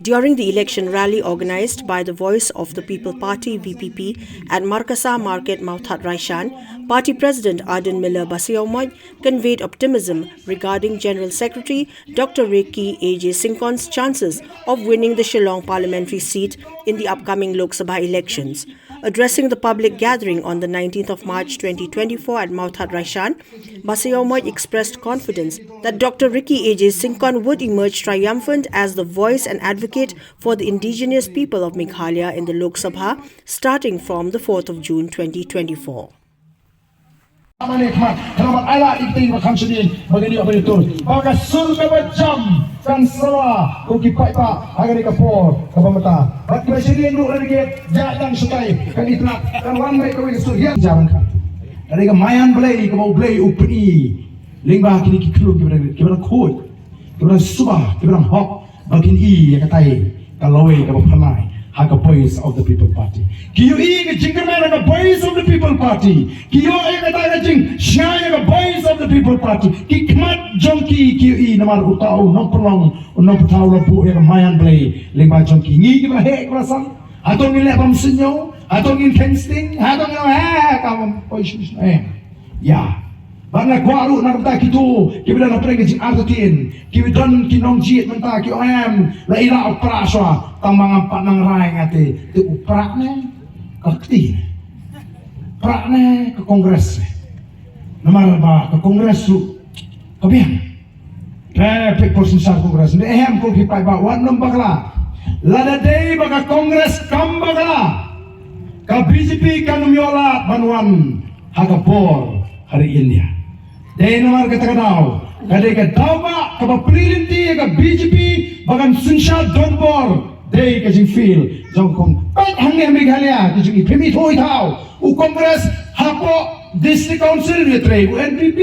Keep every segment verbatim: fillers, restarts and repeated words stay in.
During the election rally organized by the Voice of the People Party, V P P, at Markasa Market, Mawthadraishan, Party President Ardent Miller Basaiawmoit conveyed optimism regarding General Secretary Doctor Ricky A J Syngkon's chances of winning the Shillong parliamentary seat in the upcoming Lok Sabha elections. Addressing the public gathering on the nineteenth of March twenty twenty-four at Mawthadraishan, Basaiawmoit expressed confidence that Doctor Ricky A J Syngkon would emerge triumphant as the voice and advocate for the indigenous people of Meghalaya in the Lok Sabha, starting from the fourth of June twenty twenty-four. Mane khmat, khmat ai la dik ting ba kham shini, ba ngin ïoh ba ïoh tur. Ba ka sur kaba jam kan sawa ko ki paidbah ha kane ka por kaba mynta. Bad kiba shini ruh lada ki ïa dang shatai kan itlah kan wan mai kawei ka sur ïa jam ka. Lada ka mayan Blei kaba U Blei u pyni lyngba kine ki khlur kiba dang kiba dang khuid, kiba dang suba, kiba dang hok. Ba kin i ïa katai ka lawei kaba pynlait ha ka Voice of the People Party. Ki ïohi ka jingkyrmen ha ka Voice of the People Party. Ki ïohi ïa katai ka jingshngaiñ ha ka Voice of the People Party. Ki khmat jong ki ki ïohi namar uta u nongpynlong u nongpynlong la buh ïa ka mayan Blei lyngba jong ki. Ngi kiba heh kiba san. Hato ngin leh bam sñiaw? Hato ngin kheiñ sting? Hato ngin, eh, ka bam poi shu shu, eh. Ïa. Bad nga kwah ruh na ka bynta kito kiba don hapdeng ka jingartatien, kiba don ki nongjied mynta ki ong em, la i la u prah shuwa, tang ma ngam pat nang rai nga te, te u prah ne ka kti ne, prah ne ka Congress ne. Namar ba ka Congress ruh ka biang. Te phi por synshar Congress ne, em, ko phi paidbah, wat nym bakla. Lada dei ba ka Congress kam bakla, ka B J P kan ym ïoh lad ban wan ha ka bor ha ri India. Dei namar kata ka daw, ka dei ka daw ba kaba pynlynti ïa ka B J P ba kan synshar donbor. Dei ka jingfail jong ka Congress hangne ha Meghalaya. Ka jingim phi mi thui thaw u Congress hapoh District Council ïatrei u N P P.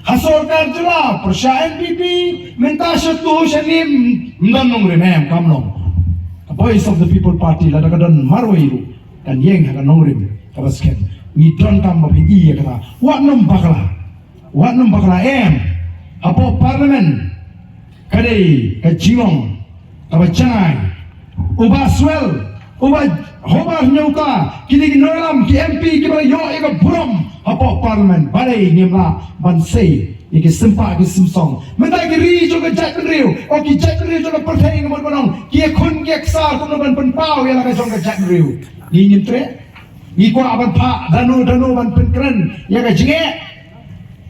Ha sorkar jylla pyrshah N P P, mynta sha tu sha nim, ym don nongrim, em, kam long. Ka Voice of the People Party lada ka don marwei ruh kan ïeng ha ka nongrim kaba skhem. Ngi donkam ba phin ïa kata. Wat nym bakla. Wat nym bakla, em. Hapoh Parliament ka dei ka jinglong kaba jngai. U Bah Swell, u Bah Hobart Nyngkong, kine ki nongïalam ki M P kiba la ïoh ïa ka burom hapoh Parliament. Balei ngim lah ban sei ïa ki sympa ki symsong? Mynta ki ri jong ka jaitbynriew, o ki jaitbynriew jong ka pyrthei, nga mut ban ong, ki ïakhun ki ïaksar kumno ban pynpaw ïa la ka jong ka jaitbynriew. Ngi ngim treh. Ngi kwah ban phah dano dano ban pynkren ïa ka jingeh.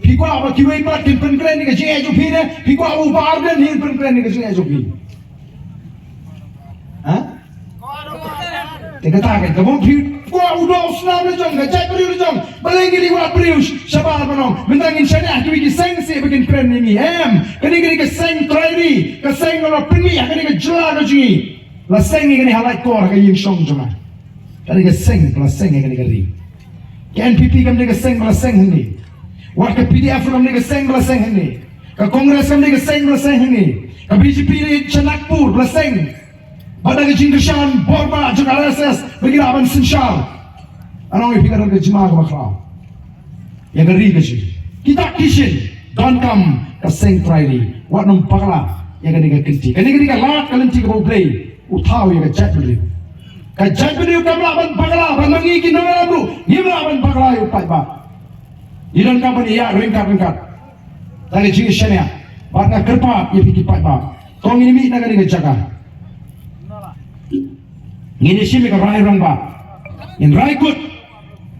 Phi kwah ba kiwei pat kin pynkren ïa ka jingeh jong phi ne? Phi kwah ba u Bah Ardent hi pynkren ïa ka jingeh jong phi? Ha? Te kata ka, ka bym phi kwah u doh u snam la jong, ka jaitbynriew la jong. Balei ngi dei wad briew shabar ban ong? Mynta ngin shaniah kiwei ki seng seh ba kin kren ïa ngi. Em, kane ka dei ka seng trai ri, ka seng kaba pynmih ha kane ka jylla ka jong ngi. La seng ïa kane ha Laitkor ha ka ïing shong jong nga. Kane ka seng, la seng ïa kane ka ri. Ka N P P kam dei ka seng, la seng hangne. Wat ka P D F kam dei ka seng, la seng hangne. Ka Congress kam dei ka seng, la seng hangne. Ka B J P dei sha Nagpur, la seng. Bad da ka jingkyrshan bor ba jong ka R S S ba ki lah ban synshar. Nga ong ïa phi ka don ka jingma kaba khraw ïa ka ri ka jong ngi. Kita ki shin donkam ka seng trai ri. Wat nym bakla ïa kane ka kynti. Kane ka dei ka lad ka lynti kaba U Blei u thaw ïa ka jaitbynriew. Ka jaitbynriew kam lah ban bakla, ban ma ngi ki nongïalam ruh ngim lah ban bakla ïa u paidbah. Ngi donkam ban ïa ryngkat ryngkat da ka jingshaniah. Bad nga kyrpad ïa phi ki paidbah, to ngin mih na kane ka jaka. Ngin ïa shim ïa ka rai rangbah. Ngin rai kut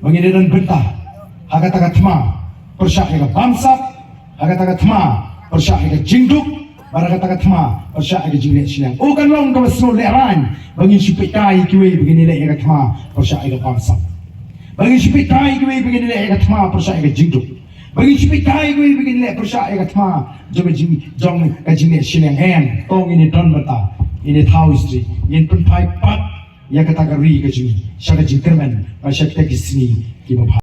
ba ngin ïa don bynta ha kata ka thma pyrshah ïa ka bamsap, ha kata ka thma pyrshah ïa ka jingduk, bad ha kata ka thma pyrshah ïa ka jingleh shiliang. U kan long kaba sngewlehrain ba ngin shu peit kai ïa kiwei ba ngin ïa leh ïa ka thma pyrshah ïa ka bamsap, ba ngin shu peit kai ïa kiwei ba ngin ïa leh ïa ka thma pyrshah ïa ka jingduk, ba ngin shu peit kai ïa kiwei ba ngin ïa leh pyrshah ïa ka thma jong ka jing, jong ka jingleh shiliang. Em, to ngin ïa don bynta, ngin ïa thaw history, ngin pynphai pat ïa kata ka ri ka jong ngi sha ka jingkyrmen bad sha kita ki sngi kiba bha.